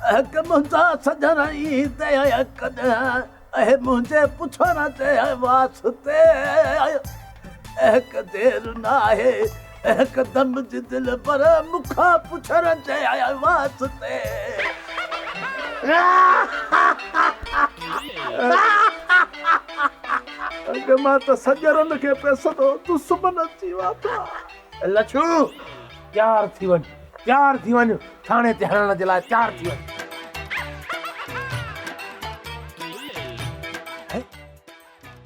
اهڪ منهنجا سڄڻ ايندي ڪڏهن اهي منهنجي پڇڻ جي واسطي اهڪ دير ناهي اهڪ دم جي دلبر مون کان پڇڻ جي واسطي. اڳ مان ته سڄڻن کي پئسندو دشمن اچي واتا. لڇو تيار ٿي وڃ، تيار ٿي وڃ، ٿاڻي تي هلڻ جي لاء تيار ٿي وڃ.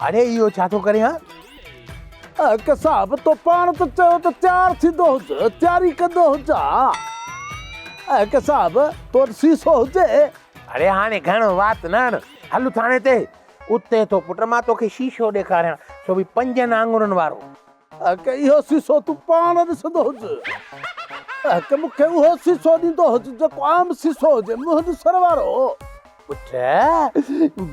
اڙي اهو ڇا ٿو ڪرين ها؟ حق صاحب تو پاڻ ته چيو ته تيار ٿيندو هج، تياري ڪندو هج ها. حق صاحب تو وٽ سيسو هجي. اڙي هاڻي گهڻو وات نه هڻ، هل ٿاڻي تي. اتي ٿو پٽ مان توکي شيشو ڏيکاريان، سو به پنجن آڱرين وارو. حق اهو سيسو تون پاڻ ڏسندو هج. حق مون کي اهو سيسو ڏيندو هج جيڪو عام سيسو هجي، منهن ڏسڻ وارو. پٽ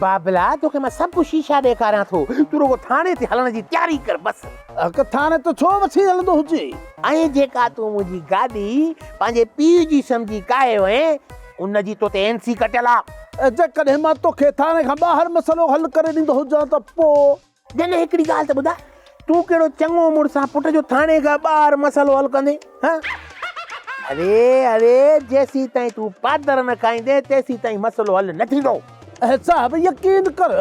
بابلا توکي مان سڀ شيشا ڏيکاريان ٿو، تون رڳو ٿاڻي تي هلڻ جي تياري ڪر بس. حق ٿاڻي تي ڇو وٺي هلندو هجين؟ ۽ جيڪا تون منهنجي گاڏي پنهنجي پيء جي سمجهي ڪاهي وئين، ان جي تو تي اين سي ڪٽيل آ. ۽ جيڪڏهن مان توکي ٿاڻي کان ٻاهر مسئلو حل ڪري ڏيندو هجان ته پوء؟ جنھن ھڪڙي ڳالھ ته ٻڌاء، تون ڪھڙو چڱو مڙس آن پٽ جو ٿاڻي کان ٻاھر مسئلو حل ڪندين، ھان؟ اڙي اڙي جيسين تائين تون پادر نه کائيندين تيسين تائين مسئلو حل نه ٿيندو. اي صاحب يقين ڪر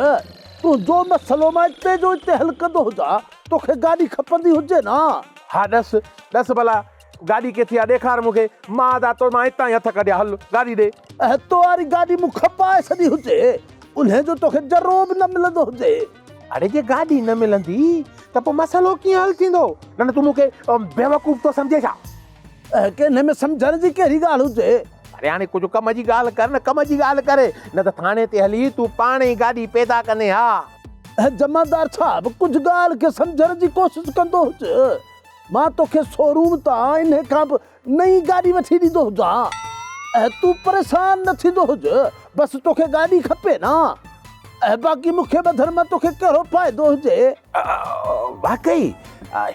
تنھنجو مسئلو مان اتي جو اتي حل ڪندو ھجان، توکي گاڏي کپندي ھجي نه. ھا ڏس ڏس ڀلا گاڏي ڪٿي آ ڏيکار مون کي، مان ادا تو مان اتان ئي ھٿ ڪڍيا ھل گاڏي ڏي. اي تو واري گاڏي مون کپائي ڇڏي ھجي، انھي جو توکي ذرو به نه ملندو ھجي. اڙي جي گاڏي نه ملندي ته پوء مسئلو ڪيئن حل ٿيندو؟ نه نه تون مون کي بيوقوف ٿو سمجهين ڇا؟ اهي ڪنهن ۾ سمجهڻ جي ڪهڙي ڳالهه هجي؟ اڙي هاڻي ڪجهه ڪم جي ڳالهه ڪر نه ڪم جي ڳالهه ڪر، نه ته ٿاڻي تي هلي تون پاڻ ئي گاڏي پيدا ڪندين ها. اهي جمعدار صاحب ڪجهه ڳالهه کي سمجهڻ جي ڪوشش ڪندو هج. مان توکي شوروم تان انهي کان به نئين گاڏي وٺي ڏيندو هجان. اهي تون پريشان نه ٿيندو هج، بس توکي گاڏي کپي نه. اهي باقي مون کي ٻڌڻ مان توکي ڪهڙو فائدو هجي. واقعي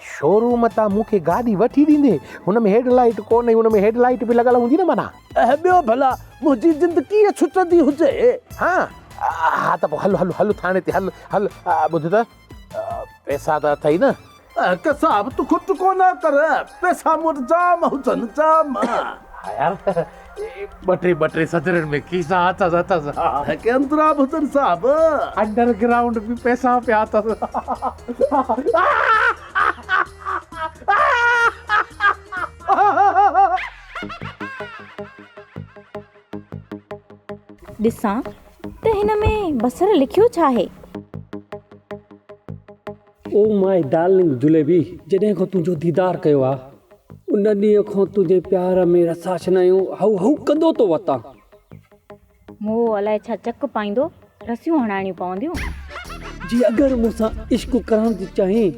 شوروم تان مون کي گاڏي وٺي ڏيندين؟ هن ۾ هيڊ لائيٽ ڪونهي، ان ۾ هيڊ لائيٽ به لڳل هوندي نه معنيٰ. اهي ٻيو ڀلا منهنجي جند ڪيئن ڇٽندي هجي. ها ها ته پوء هل هل هل ٿاڻي تي هل هل. ٻڌ ته پئسا ته اٿئي نه؟ قصاب تون کٽ ڪو نه ڪر، پئسا مون وٽ جام هجن، جام. ها يار، ٻه ٽي ٻه ٽي صدرن ۾ کيسا اٿس اٿس. ڪي اندرا به هجن صاحب. انڊر گرائونڊ به پئسا پيا اٿس. ڏسان ته هن ۾ بصر لکيو ڇا آهي؟ او ماء ڊارلنگ جليبي جڏهن کان تنهنجو ديدار ڪيو آ ان ڏينهن کان تنهنجي پيار ۾ رسا ڇنايون هو هو ڪندو ٿو وتان. مون الائي ڇا چڪ پائيندو رسيون هڻائڻيون پونديون. جي اگر مون سان عشق ڪرڻ ٿي چاهين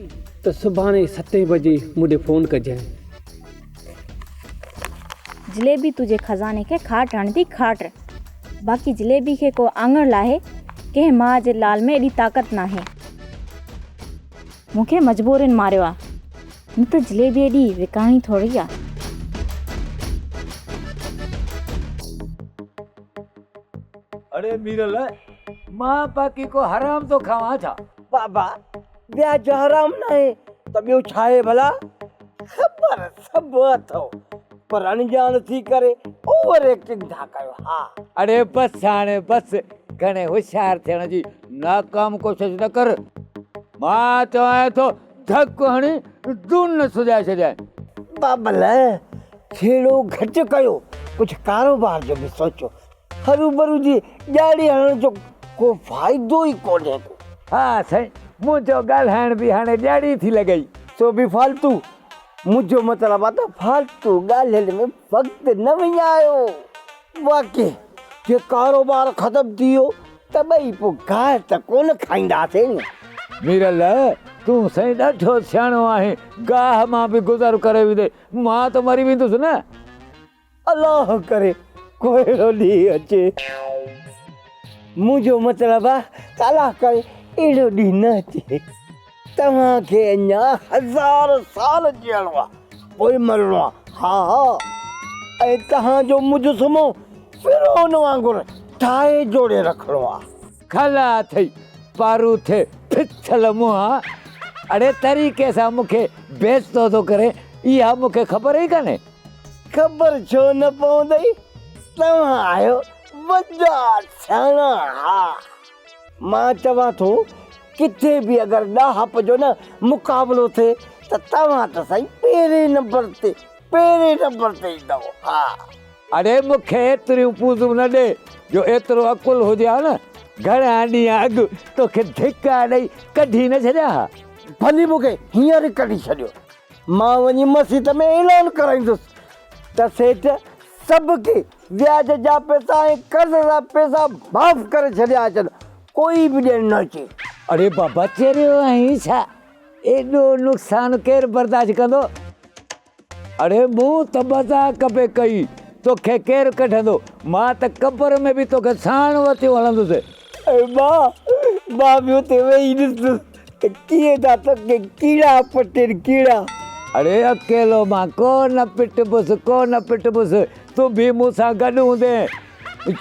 ته سڀاڻي ستين بجي مون ڏي فون ڪجانء. جليبي تنهنجي خزاني کي کاٽ هڻندي کاٽ. باقي جليبي کي ڪو آڱر لاهي، ڪنهن ماء جي لال ۾ ايڏي طاقت ناهي. مون کي مجبورين ماريو آ، نه ته جليبي ايڏي وڪاڻي ٿوري آ. اڙي ميرل، مان باقي ڪو حرام ٿو کاوان ڇا؟ بابا، وياج حرام ناهي ته ٻيو ڇاهي ڀلا؟ خبر سڀ اٿئو، پر اڻڄاڻ ٿي ڪري اوور ايڪٽنگ ٿا ڪيو ها. اڙي بس هاڻي بس، گهڻي هوشيار ٿيڻ جي ناڪام ڪوشش نه ڪر. مان چوانء ٿو ڌڪ هڻي دون نه سجائي ڇڏيانء. بابل، جهيڙو گهٽ ڪيو، ڪجهه ڪاروبار جو به سوچو. هروڀرو جي ڄاڙي هڻڻ جو ڪو فائدو ئي ڪونهي ڪو. ها سائين، منهنجو ڳالهائڻ به هاڻي ڄاڙي ٿي لڳئي. سو به فالتو. منهنجو مطلب آ ته فالتو ڳالهين ۾ وقت نه وڃايو. باقي جي ڪاروبار ختم ٿي ويو ته ٻئي پوء گاهه ته ڪونه کائينداسين نه. ميرل، تون سائين ڏاڍو سياڻو آهين، گاهه مان به گذر ڪري ويندين، مان ته مري ويندس نه. الله ڪري ڪو اهڙو ڏينهن اچي. منهنجو مطلب آ ته الله ڪري اهڙو ڏينهن نه اچي. توهان کي اڃا هزار سال جيئڻو آ پوء مرڻو آ. ها ها ۽ توهان جو مجسمو فرعون وانگر ٺاهي جوڙي رکڻو آ. کل اٿئي پاروٿي ڦٿل منهن اڙي طريقي سان مون کي بيعزتو ٿو ڪرين اها مون کي خبر ئي ڪانهي. خبر ڇو نه پوندئي توهان آهيو وڏا سياڻا ها مان چوان ٿو ڪٿي به اگر ڏاهپ جو نه مقابلو ٿئي ته توهان ته سائين پهرين نمبر تي پهرين نمبر تي ايندؤ ها. اڙي مون کي ايتريون پوزون نه ڏي جو ايترو عقل هجي ها نه گهڻا ڏينهن اڳ توکي ڌڪا ڏئي ڪڍي نه ڇڏيان ها. ڀلي مون کي هينئر ئي ڪڍي ڇڏيو مان وڃي مسيت ۾ اعلان ڪرائيندس ته سيٺ سڀ کي وياج جا پئسا ۽ قرض جا پئسا معاف ڪري ڇڏيا اچن، ڪوئي به ڏيڻ نه اچي. اڙي بابا چريو آهين ڇا؟ ايڏو نقصان ڪير برداشت ڪندو؟ اڙي مون ته مذاق پئي ڪئي، توکي ڪير ڪڍندو؟ مان ته قبر ۾ به توکي ساڻ وتيون هلندس. اي مان، مان به اتي ويهي ڏسندس ته ڪيئن ٿا توکي ڪيڙا پٽين ڪيڙا. اڙي اڪيلو مان ڪو نه پٽبس، ڪو نه پٽبس، تون به مون سان گڏ هوندين،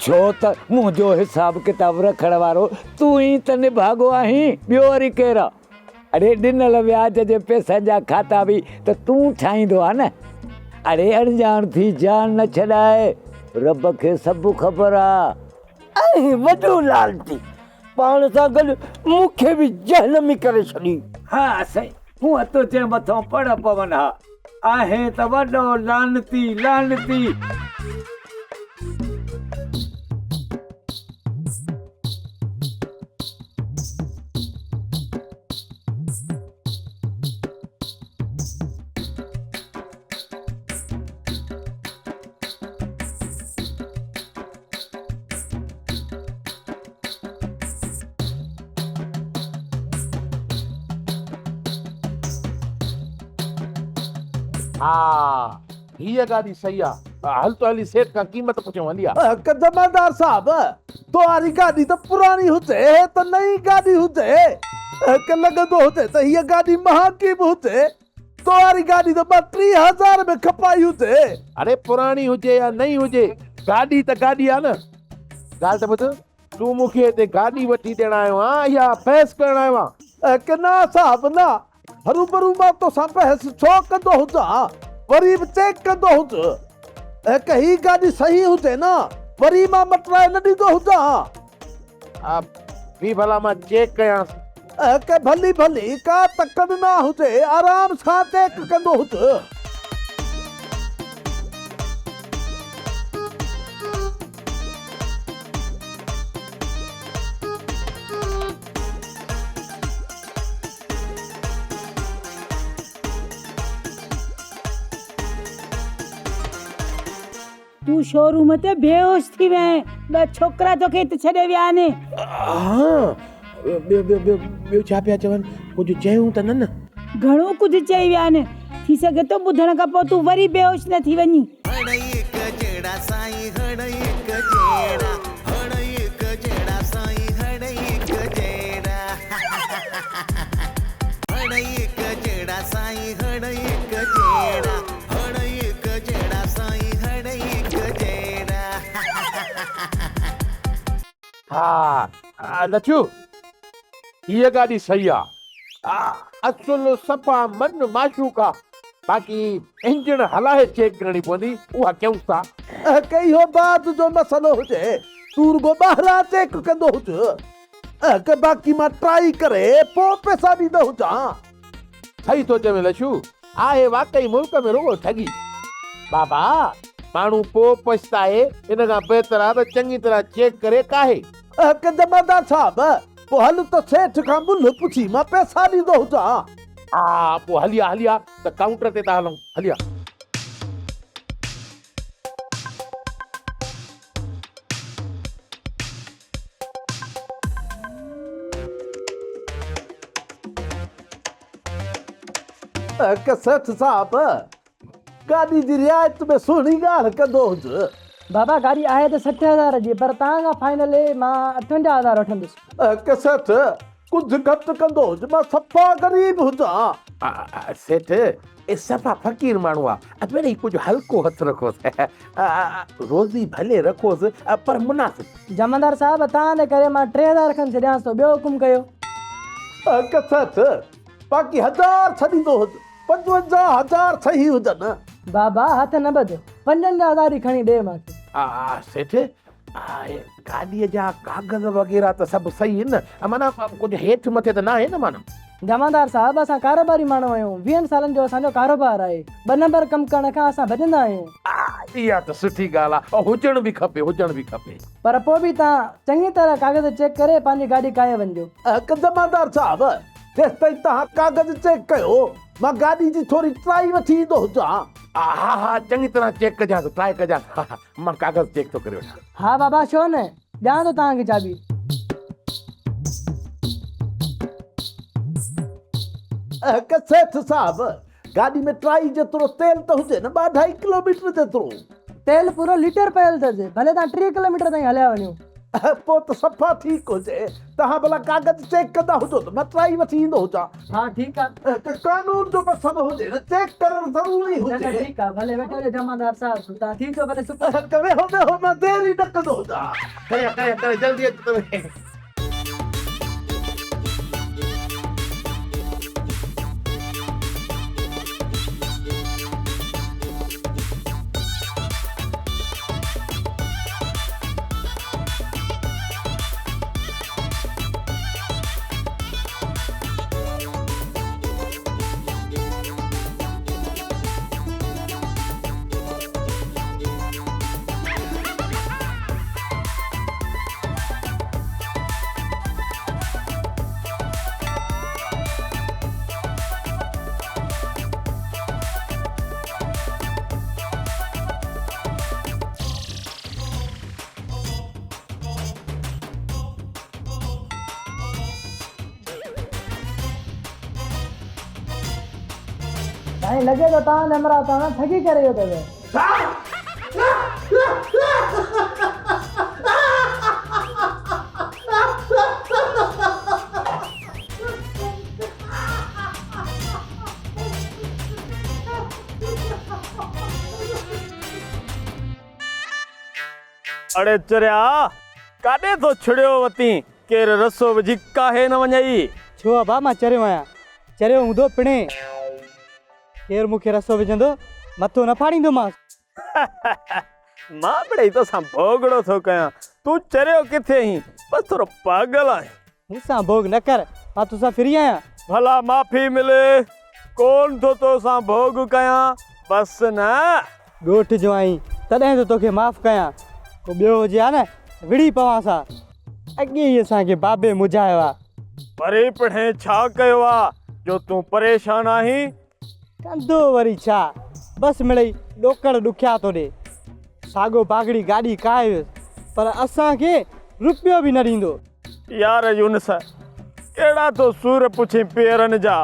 ڇو ته منهنجو حساب ڪتاب رکڻ وارو تون ئي ته نڀاڳو آهين، ٻيو وري ڪير آ؟ اڙي ڏنل وياج جي پئسن جا کاتا به ته تون ٺاهيندو آ نه؟ اڙي اڻڄاڻ ٿي جان نه ڇڏاء، رب کي سڀ خبر آ. ۽ وڏو لالچي پاڻ سان گڏ مون کي به جهنمي ڪري ڇڏي. ها سائين، هونء تنهنجي مٿان پڙ پون ها، آهين ته وڏو لعنتي، لعنتي. ها هيء گاڏي صحيح آ. هل ته هلي سيٺ کان قيمت پڇون هلي آ. هڪ جمعدار صاحب تو واري گاڏي ته پراڻي هجي هي ته نئين گاڏي هجي. هڪ لڳندو هجي ته هيء گاڏي مهانگي به هجي. تو واري گاڏي ته ٻه 30 هزار ۾ کپائي هجي. اڙي پراڻي هجي يا نئين هجي گاڏي ته گاڏي آ نه. ڳالهه ته ٻڌ تون مون کي هتي گاڏي وٺي ڏيڻ آيو آن يا بحث ڪرڻ آيو آن؟ هڪ نه صاحب نه. هروڀرو مان توسان بحث ڇو ڪندو هجان، وري به چيڪ ڪندو هج. هڪ هي گاڏي صحيح هجي نه، وري مان مٽرائي نه ڏيندو هجان. ها بي ڀلا مان چيڪ ڪيانس. هڪ ڀلي ڀلي ڪا تڪڙ نه هجي، آرام سان چيڪ ڪندو هج. تون شوروم تي بيهوش ٿي وئين، ٻه ڇوڪرا توکي هت ڇڏي ويا آهن. ها ٻيو ٻيو ٻيو ٻيو ڇا پيا چون؟ ڪجهه چيائون ته نه نه؟ گهڻو ڪجهه چئي ويا آهن، ٿي سگهي ٿو ٻڌڻ کان پوء تون وري بيهوش نه ٿي وڃين. ها لڇو هيء گاڏي صحيح آ اصل صفا من معشوق آ باقي انجڻ هلائي چيڪ ڪرڻي پوندي اها ڪيون ٿا. اهڪ اهو بعد جو مسئلو هجي تون رڳو ٻاهران چيڪ ڪندو هج اهڪ باقي مان ٽرائي ڪري پو پئسا ڏيندو هجان. صحيح ٿو چوين لڇو آهي واقعي ملڪ ۾ رڳو ٺڳي. بابا ماڻهو پو پڇتائي ان کان بهتر آ ته چڱي طرح چيڪ ڪري ڪاهي. اهڪ جمعدار صاحب پوء هل ته سيٺ کان ملهه پڇي مان پئسا ڏيندو هجان. ها پوء هلي آ هلي آ ته ڪائونٽر تي ٿا هلون هلي آ. هڪ سيٺ صاحب گاڏي جي رعايت ۾ سهڻي ڳالهه ڪندو هج. بابا گاڏي آهي ته 60 هزار جي پر توهان کان فائنل مان 58 هزار وٺندس. هڪ سيٺ ڪجهه گهٽ ڪندو هج، مان صفا غريب هجان. سيٺ، اي صفا فقير ماڻهو آ، مڙئي ڪجهه هلڪو هٿ رکوس. روزي ڀلي رکوس، پر مناسب. جمعدار صاحب، توهان جي ڪري مان 3000 کن ڇڏيانس ٿو، ٻيو حڪم ڪيو. هڪ سيٺ، باقي هزار ڇڏيندو هج، 55 هزار صحيح هجن. بابا، هٿ نه ٻڌ، 55 هزار ئي کڻي ڏي مان کي. سيٺ، گاڏيء جا ڪاغذ وغيره ته سڀ صحيح آهن نه؟ معنيٰ ڪجهه هيٺ مٿي ته ناهي نه معنيٰ؟ جمعدار صاحب، اسان ڪاروباري ماڻهو آهيون، ويهن سالن جو اسان جو ڪاروبار آهي، ٻه نمبر ڪم ڪرڻ کان اسان ڀڄندا آهيون. اها ته سٺي ڳالهه آهي، هجڻ به کپي، هجڻ به کپي. پر پوء به توهان چڱي طرح ڪاغذ چيڪ ڪري پنهنجي گاڏي ڪاهي وڃجو. هڪ جمعدار صاحب، جيستائين توهان ڪاغذ چيڪ ڪيو، مان گاڏي جي ٿوري ٽرائي وٺي ايندو هجان. ها ها، چڱي طرح چيڪ ڪجانس، ٽرائي ڪجانس، ها ها. مان ڪاغذ چيڪ ٿو ڪري وٺان. ها بابا ڇو نه، ڏيان ٿو توهان کي چاٻي. اهڪ سيٺ صاحب، گاڏي ۾ ٽرائي جيترو تيل ته هجي نه، ٻه اڍائي ڪلوميٽر جيترو. تيل پورو ليٽر پيل اٿس، ڀلي توهان 30 ڪلوميٽر تائين هليا وڃو. پوء ته صفا ٺيڪ هجي. توهان ڀلا ڪاغذ چيڪ ڪندا هجو ته مان ٽرائي وٺي ايندو هجان. ها ٺيڪ آ. ته قانون جو مسئلو هجي نه چيڪ ڪرڻ ضروري نه نه هجي. ٺيڪ آ ڀلي ويٺو هجو جمعدار صاحب توهان ٿي چئو ڀلي سڪ. ويهو ويهو مان دير ئي نه ڪندو هجان. ڪريان ڪريان ڪريان جلدي اچ ته. سائين لڳي ٿو توهان جي همراهه توهان سان ٺڳي ڪري ويو اٿو. اڙي چريا! ڪاڏي ٿو ڇڙيو وتين، ڪير رسو وجهي ڪاهي نه وڃئي. ڇو ابا مان چريو آهيان؟ چريو هوندو پڻهين. ڪير مون کي رسو وجهندو، مٿو نه ڦاڙيندومانس. مان مڙئي توسان ڀوڳڙو ٿو ڪيان، تون چريو ڪٿي آهين، بس ٿورو پاڳل آهين. مون سان ڀوڳ نه ڪر، مان توسان فري آهيان. ڀلا معافي ملي، ڪونه ٿو توسان ڀوڳ ڪيان، بس نه. ڳوٺ جو آهين، تڏهن ٿو توکي معاف ڪيان، ڪو ٻيو هجي ها نه، وڙهي پوانس ها. اڳي ئي اسان کي بابي مجهايو آ. پري پڻهين ڇا ڪيو آ، جو تون پريشان آهين؟ ڪندو وري ڇا، بس مڙئي ڏوڪڙ ڏکيا ٿو ڏي. ساڳو باگڙي گاڏي ڪاهي ويس، پر اسان کي رپيو به نه ڏيندو. يار يونس، ڪهڙا ٿو سور پڇين پيئرن جا.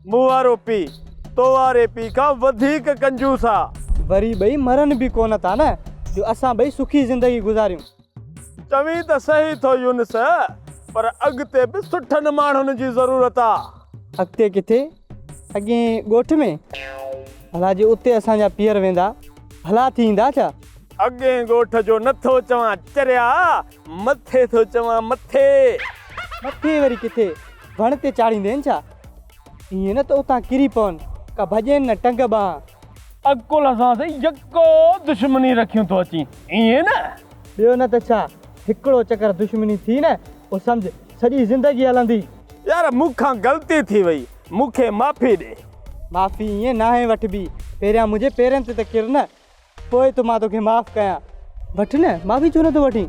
مون وارو پيء، تو واري پيء کان وڌيڪ ڪنجوس آ. وري ٻئي مرن به ڪونه ٿا نه، جو اسان ٻئي سکي زندگي گذاريون. چوين ته صحيح ٿو يونس، پر اڳتي به سٺن ماڻهن جي ضرورت آ. اڳتي ڪٿي؟ اڳئين ڳوٺ ۾؟ ڀلا جي اتي اسان جا پيئر ويندا، ڀلا ٿي ايندا ڇا؟ اڳئين ڳوٺ جو نه ٿو چوان چريا، مٿي ٿو چوان مٿي. مٿي وري ڪٿي؟ وڻ تي چاڙهيندين ڇا؟ ائين نه ته اتان ڪري پون، ڪا ڀڄين نه ٽنگ ٻانهن. عقل سان سهي يڪو دشمني رکيون ٿو اچين، ائين نه؟ ٻيو نه ته ڇا، هڪڙو چڪر دشمني ٿي نه، پوء سمجهه سڄي زندگي هلندي. يار مون کان غلطي ٿي وئي، مون کي معافي ڏي. معافي ائين ناهي وٺبي، پهريان منهنجي پيرن تي ته ڪر نه. پوء ته مان توکي معاف ڪيان. وٺ نه، معافي ڇو نٿو وٺين؟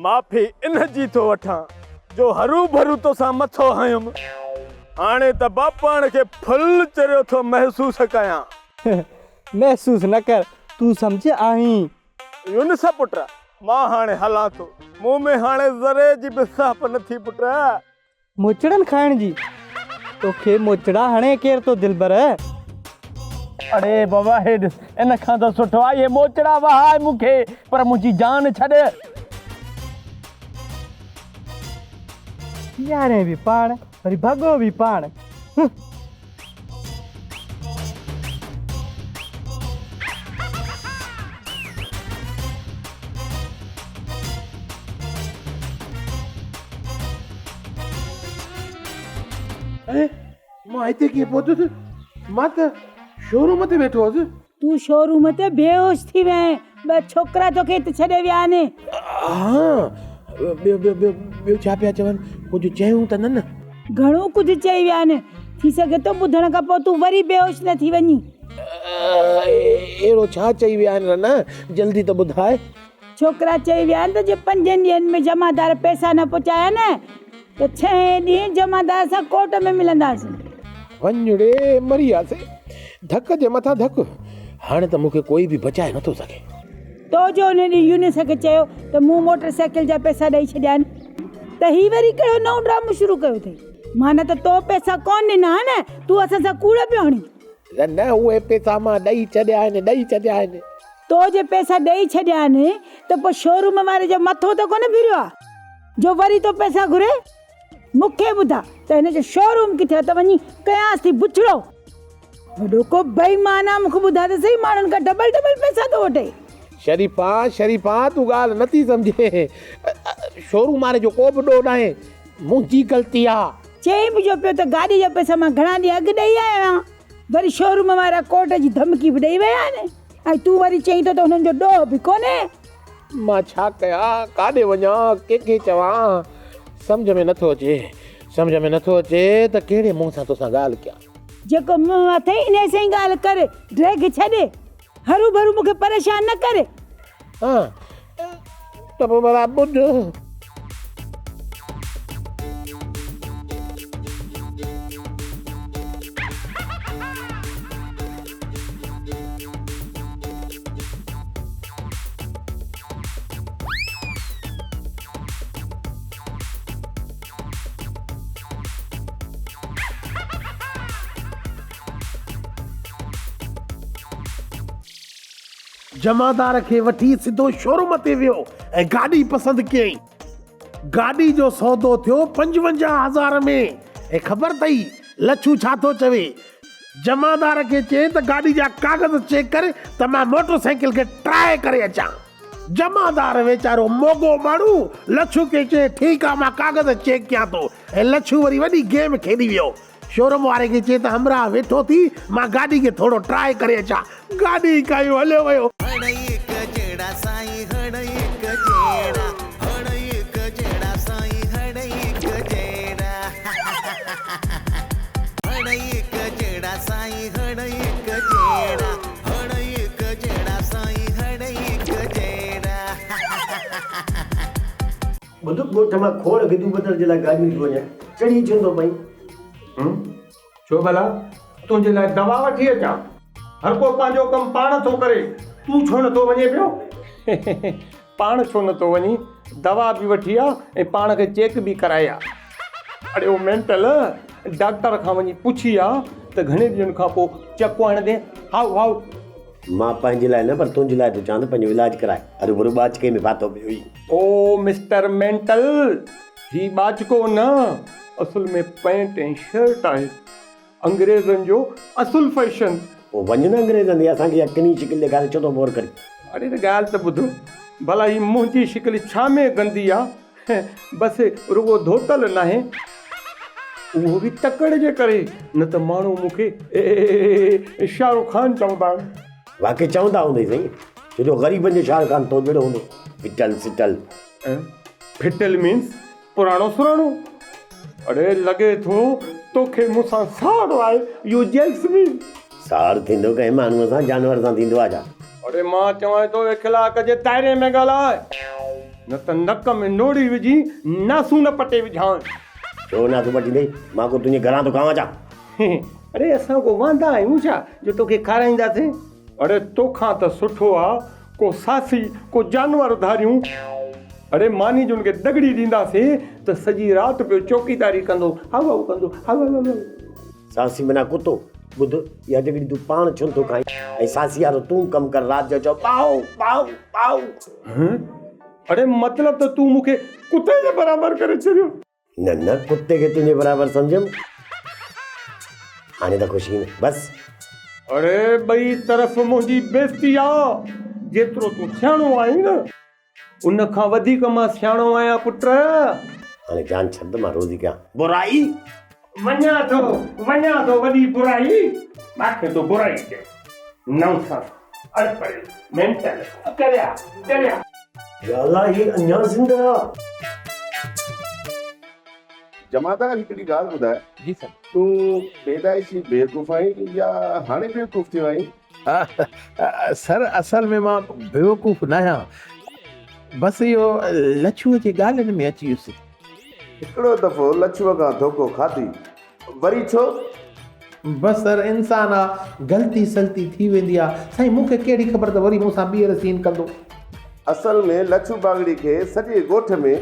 معافي ان جي ٿو وٺان، جو هروڀرو توسان مٿو هنيم. هاڻي ته باپاڻ کي ڦل چريو ٿو محسوس ڪيان. محسوس نه ڪر، تون سمجهه آهين. يونس پٽ، مان هاڻي هلان ٿو. مون ۾ هاڻي ذري جي به سهپ نه ٿي پٽ. موچڙن کائڻ جي؟ توکي موچڙا هڻي ڪير ٿو دلبر؟ اڙي بابا هي ڏس، ان کان ته سٺو آهي اهي موچڙا وهاء مون کي، پر منهنجي جان ڇڏ. پيارين به پاڻ وري ڀڳو به پاڻ. هه. اري مان هتي ڪيئن پهتس؟ مان ته شوروم تي ويٺو هوس. تون شوروم تي بيهوش ٿي وئين، ٻه ڇوڪرا توکي هت ڇڏي ويا آهن. ها، ٻيو ٻيو ٻيو ٻيو ڇا پيا چون؟ ڪجهه چيائون ته نه نه؟ گهڻو ڪجهه چئي ويا آهن. ٿي سگهي ٿو ٻڌڻ کان پوء تون وري بيهوش نه ٿي وڃين. اهڙو ڇا چئي ويا آهن رنا، جلدي ته ٻڌاء. ڇوڪرا چئي ويا آهن ته جي پنجن ڏينهن ۾ جمعدار پئسا نه پهچايا نه ته ڇهين ڏينهن جمعدار سان ڪورٽ ۾ ملنداسين. وڃ ڙي مري وياسين. ڌڪ جي مٿان ڌڪ. هاڻي ته مون کي ڪوئي به بچائي نٿو سگهي. تو جو ان ڏينهن يونس کي چيو ته مون موٽر سائيڪل جا پئسا ڏئي ڇڏيا آهن ته هي وري ڪهڙو نئون ڊرامو شروع ڪيو اٿئي. معنيٰ ته تو پئسا ڪونه ڏنا ها نه، تون اسان سان ڪوڙ پيو هڻين. نه نه اهي پئسا مان ڏئي ڇڏيا آهن، ڏئي ڇڏيا آهن. تو جي پئسا ڏئي ڇڏيا آهن ته پوء شوروم واري جو مٿو ته ڪونه ڦريو آهي جو وري تو پئسا گهري. مون کي ٻڌاء ته هن جو شوروم ڪٿي آهي ته وڃي ڪيانس ٿي بڇڙو. وڏو ڪو بي ايمان آ، مون کي ٻڌاء ته سهي ماڻهن کان ڊبل ڊبل پئسا ٿو وٺي. شريفا شريفا تون ڳالهه نه ٿي سمجهين. شوروم واري جو ڪو به ڏوهه ناهي، منهنجي غلطي آ. چئين به جو پيو ته گاڏي جا پئسا مان گهڻا ڏينهن اڳ ڏئي آيو آهيان. وري شوروم وارا ڪورٽ جي ڌمڪي به ڏئي ويا آهن ۽ تون وري چئين ٿو ته هنن جو ڏوهه به ڪونهي. مان ڇا ڪيان، ڪاڏي وڃان، ڪنهن کي چوان، سمجهه ۾ نٿو اچي، سمجهه ۾ نٿو اچي ته ڪهڙي منهن سان توسان ڳالهه ڪيان. جيڪو منهن اٿئي انهيء سان ئي ڳالهه ڪر، ڊيگهه ڇڏ، هروڀرو مون کي پريشان نه ڪر. ها ته پوء ڀلا ٻڌ. جمعدار کي وٺي سڌو شوروم تي ويو ۽ گاڏي پسند ڪيائين. گاڏي جو سودو ٿيو 55 هزار ۾ ۽ خبر اٿئي لڇو ڇا ٿو چوي؟ جمعدار کي چئي ته گاڏي جا ڪاغذ چيڪ ڪر ته مان موٽر سائيڪل کي ٽرائي ڪري اچان. جمعدار ويچارو موڳو ماڻهو لڇو کي چئي ٺيڪ آ مان ڪاغذ چيڪ ڪيان ٿو ۽ لڇو وري وڏي گيم کيڏي ويو. شوروم واري کي چئي ته همراهه ويٺو ٿي مان گاڏي کي ٿورو ٽرائي ڪري اچان. گاڏي کڻي هليو ويو. هڙئي هڪ جهڙا سائين هڙئي هڪ جهڙا هڙئي هڪ جهڙا سائين هڙئي هڪ جهڙا هڙئي هڪ جهڙا سائين هڙئي هڪ جهڙا هڙئي هڪ جهڙا سائين هڙئي هڪ جهڙا. ٻڌ، ڳوٺ مان کوڙ گدو ٻڌڻ جي لاء گاڏيون ٿيون وڃن، چڙهي ڇو نٿو پئين؟ هم، ڇو ڀلا؟ تنهنجي لاء دوا وٺي اچان؟ هر ڪو پنهنجو ڪم پاڻ ٿو ڪري، تون ڇو نٿو وڃين پيو؟ پاڻ ڇو نٿو وڃين؟ دوا به وٺي آ ۽ پاڻ کي چيڪ به ڪرائي آ. اڙي او مينٽل، ڊاڪٽر کان وڃي پڇي آ ته گهڻي ڏينهن کان پوء چڪو هڻندين؟ هائو هائو. مان پنهنجي لاء نه پر تنهنجي لاء ٿو چوان ته پنهنجو علاج ڪراء. هروڀرو ٻاچڪي ۾ ڦاٿو پيو هئين. او مسٽر مينٽل، هي ٻاچڪو نه، اصل ۾ پينٽ ۽ شرٽ آهي. انگريزن جو اصل فيشن. پوء وڃ نه انگريزن ڏي، اسان کي اها ڪني شڪل ڏيکاري ڇو ٿو بور ڪرين؟ اڙي ته ڳالهه ته ٻڌ، ڀلا هي منهنجي شڪل ڇا ۾ گندي آ؟ بس رڳو ڌوتل ناهي، اهو به تڪڙ جي ڪري، نه ته ماڻهو مون کي شاهه رخ خان چوندا آهن. واقعي چوندا هوندئي سائين، ڇو جو غريبن جو شاهه رخ خان تو جهڙو هوندو، ڦٽل سٽل. ڦٽل مينس پراڻو سراڻو. اڙي لڳي ٿو توکي مون سان ساڙ آهي، يو جيلس مي. ساڙ ٿيندو ڪنهن ماڻهوء سان جانور سان ٿيندو آهي ڇا؟ اڙي مان چوانء ٿو اخلاق جي دائري ۾ ڳالهاء. نه ته نڪ ۾ نوڙي وجهي ناسون نه پٽي وجهانء. ڇو ناسون پٽيندين؟ مان ڪو تنهنجي گهران ٿو کاوان ڇا؟ اڙي اسان ڪو واندا آهيون ڇا جو توکي کارائينداسين؟ اڙي توکان ته سٺو آ ڪو ساسي ڪو جانور ڌاريون. اڙي ماني جن کي دڳڙي ڏينداسين ته سڄي رات پيو چوڪيداري ڪندو هائو هائو ڪندو هائو هائو هائو. ساسي معنيٰ ڪتو. ٻڌ، اها جڳڙي تون پاڻ ڇو نٿو کائين ۽ ساسي وارو تون ڪم ڪر رات جو چئو ٻائو ٻائو ٻائو. اڙي مطلب ته تون مون کي ڪتي جي برابر ڪري ڇڏيو. نه نه ڪتي کي تنهنجي برابر سمجهيم. هاڻي ته خوش آهين بس. اڙي ٻئي طرف منهنجي بيعزتي آ. جيترو تون سياڻو آهين نه ان کان وڌيڪ مان سياڻو آهيان پٽ. هاڻي جان ڇڏ ته مان روزي ڪيان برائي. وڃان ٿو وڃان ٿو وڏي برائي. ماکي ٿو برائي چئي. نوسنس اڻپڙهيل مينٽل چريا چريا. يا الله هي اڃا زنده آ. جمعدار هڪڙي ڳالهه ٻڌاء. جي سر. تون پيدائشي بيوقوف آهين يا هاڻي بيوقوف ٿيو آهين؟ سر اصل ۾ مان بيوقوف ناهيان بس اهو لڇوء جي ڳالهين ۾ اچي ويس. هڪڙو دفعو لڇوء کان ڌوڪو کاڌي وري ڇو؟ بس سر انسان آ غلطي سلطي ٿي ويندي آ سائين مون کي ڪهڙي خبر ته وري مون سان ٻيهر سين ڪندو. اصل ۾ لڇو باگڙي کي سڄي ڳوٺ ۾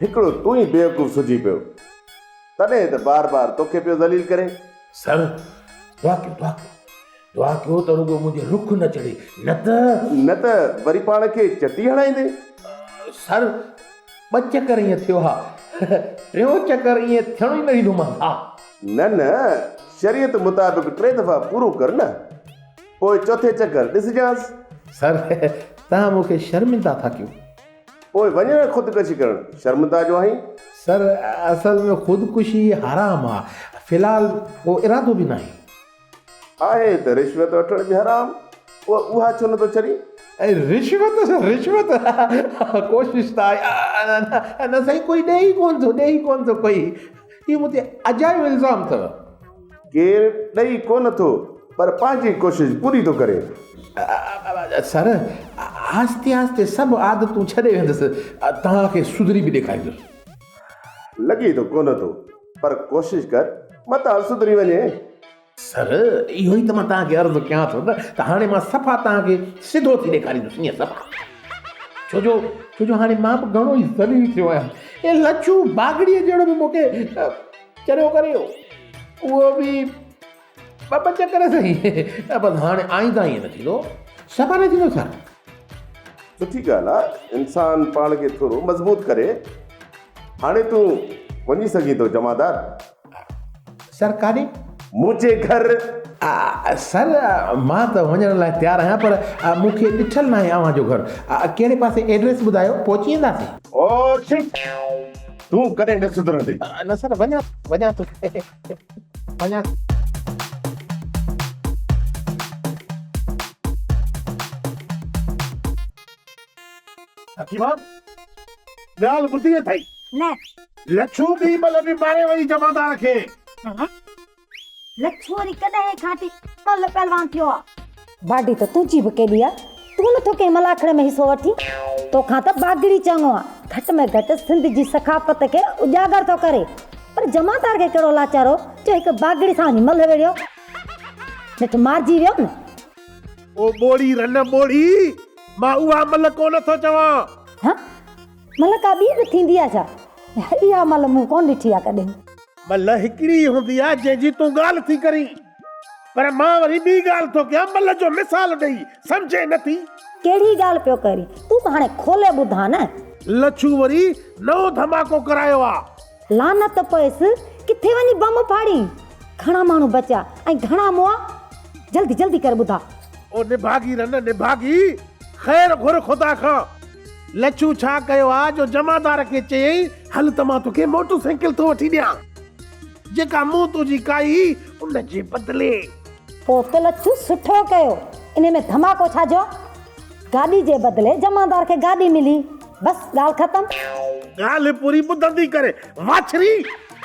هڪڙو تون ئي بيوقوف سجهي پيو تڏهن ته بار بار توکي پيو ذليل ڪري. سر دعا ڪيو دعا ڪيو دعا ڪيو ته رڳو منهنجي رخ نه چڙهي نه ته. نه ته وري پاڻ کي چٽي هڻائيندين. سر ٻه چڪر ائين ٿيو ها ٽيون چڪر ائين ٿيڻ ئي نه ڏيندومانس ها. نه نه شريعت مطابق ٽي دفعا پورو ڪر نه پوء چوٿين چڪر ڏسجانس. سر توهان مون کي شرمنده ٿا ڪيو. پوء وڃ نه خودڪشي ڪرڻ شرمنده جو آهين. سر اصل ۾ خودڪشي حرام آ في الحال ڪو ارادو به ناهي. آهي ته رشوت وٺڻ به حرام، پوء اها ڇو نٿو ڇڏين؟ رشوت سر رشوت ڪوشش ته آهي نه سائين ڪوئي ڏئي ئي ڪونه ٿو ڏئي ئي ڪونه ٿو ڪوئي اهو مون تي اجايو الزام اٿو. ڪير ڏئي ڪونه ٿو پر پنهنجي ڪوشش پوري ٿو ڪري. سر آهستي آهستي سڀ عادتون ڇڏي ويندس توهان کي سڌري به ڏيکاريندس. لڳي ته ڪونه ٿو پر ڪوشش ڪر متان سڌري وڃي. سر اهو ئي ته مان توهان کي عرض ڪيان ٿو نه ته هاڻي مان صفا توهان کي سڌو ٿي ڏيکاريندس ائين صفا ڇو جو ڇو جو هاڻي مان به گهڻو ئي ذليل ٿيو آهيان اي لڇو باگڙيء جهڙو به مون کي چريو ڪري ويو اهو به ٻه ٻه چڪر سهي بس هاڻي آئنده ائين نه ٿيندو صفا نه ٿيندو سر. سٺي ڳالهه آ انسان پاڻ کي ٿورو مضبوط ڪري. هاڻي تون وڃي سگهين ٿو جمعدار. سر ڪاڏي؟ منهنجي گهر. سر مان ته وڃڻ لاء تيار آهيان پر مون کي ڏٺل ناهي اوهان جو گهر. ڪهڙي پاسي ايڊريس ٻڌايو پهچي وينداسين. او شٽ تون ڪڏهن نه سڌرندين. نه سر وڃان وڃان ٿو وڃان ٿو. حڪيما ڳالهه ٻڌي اٿئي؟ نه. لڇو ٻي مهل به ماري وئي جمعدار کي. ها؟ لڇو وري ڪڏهن کان ٿي ملهه پهلوان ٿيو آ؟ باڊي ته تنهنجي به ڪيڏي آ، تون نٿو ڪنهن ملاکڙي ۾ حصو وٺين؟ توکان ته باگڙي چڱو آ، گهٽ ۾ گهٽ سنڌ جي ثقافت کي اجاگر ٿو ڪري. پر جمعدار کي ڪهڙو لاچارو جو هڪ باگڙي سان وڃي ملهه وڙهيو. نيٺ مارجي ويو نه. او ٻوڙي رن ٻوڙي، مان اها ملهه ڪونه ٿو چوان. ها؟ ملهه ڪا ٻي به ٿيندي آ ڇا؟ اها ملهه مون ڪونه ڏٺي آ ڪڏهن. ملهه هڪڙي ئي هوندي آ جنهن جي تون ڳالهه ٿي ڪرين. پر مان وري ٻي ڳالهه ٿو ڪيان ملهه جو مثال ڏئي، سمجهين نه ٿي؟ ڪهڙي ڳالهه پيو ڪرين؟ تون به هاڻي کولي ٻڌاء نه. لڇو وري نئون ڌماڪو ڪرايو آ. لعنت پويس، ڪٿي وڃي بم ڦاڙين؟ گهڻا ماڻهو بچيا ۽ گهڻا مئا؟ جلدي جلدي ڪري ٻڌاء. او نڀاڳي رن نڀاڳي، خير گهر خدا کان. لڇو ڇا ڪيو آ جو جمعدار کي چيائين هل ته مان توکي موٽر سائيڪل ٿو وٺي ڏيان، جيڪا مون تنهنجي ڪائي ان جي بدلي. پوء ته لڇو سٺو ڪيو، انهي ۾ ڌماڪو ڇا جو؟ گاڏي جي بدلي جمعدار کي گاڏي ملي، بس ڳالهه ختم. ڳالهه پوري ٻڌندي ڪر واڇري.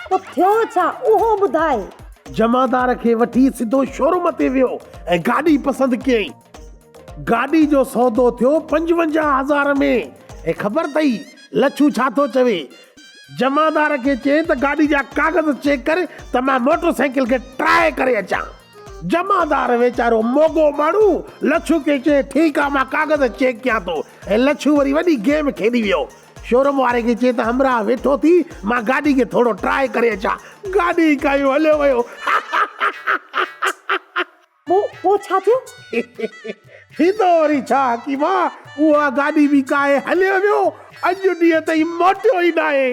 پوء ٿيو ڇا اهو ٻڌاء. جمعدار کي وٺي سڌو شوروم تي ويو ۽ گاڏي پسند ڪيائين. گاڏي جو سودو ٿيو 55 هزار ۾ ۽ خبر اٿئي لڇو ڇا ٿو چوي؟ جمعدار کي چيائين ته گاڏي جا ڪاغذ چيڪ ڪر ته مان موٽر سائيڪل کي ٽرائي ڪري اچان. جمعدار ويچارو موڳو ماڻهو لڇو کي چئي ٺيڪ آ مان ڪاغذ چيڪ ڪيان ٿو ۽ لڇو وري وڏي گيم کيڏي ويو. شوروم واري کي چئي ته همراهه ويٺو ٿي مان گاڏي کي ٿورو ٽرائي ڪري اچان. گاڏي کائي هليو ويو. پوء ڇا ٿيو؟ ٿيندو وري ڇا حڪيما اها گاڏي به ڪاهي هليو ويو اڄ ڏينهن تائين موٽيو ئي ناهي.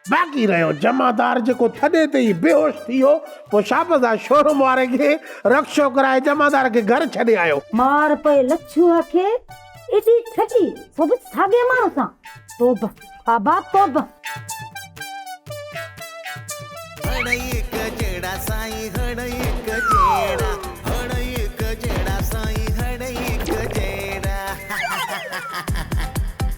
باقي رهيو جمعدار جيڪو ٿڏي تي ئي بيهوش ٿي ويو، پوء شابس آ شوروم واري کي رڪشو ڪرائي جمعدار کي گهر ڇڏي آيو. مار پئي لڇوء کي ايڏي ٺڳي، سو به ساڳئي ماڻهو سان. توبه بابا توبه. هڙئي هڪ جهڙا سائين هڙئي هڪ جهڙا.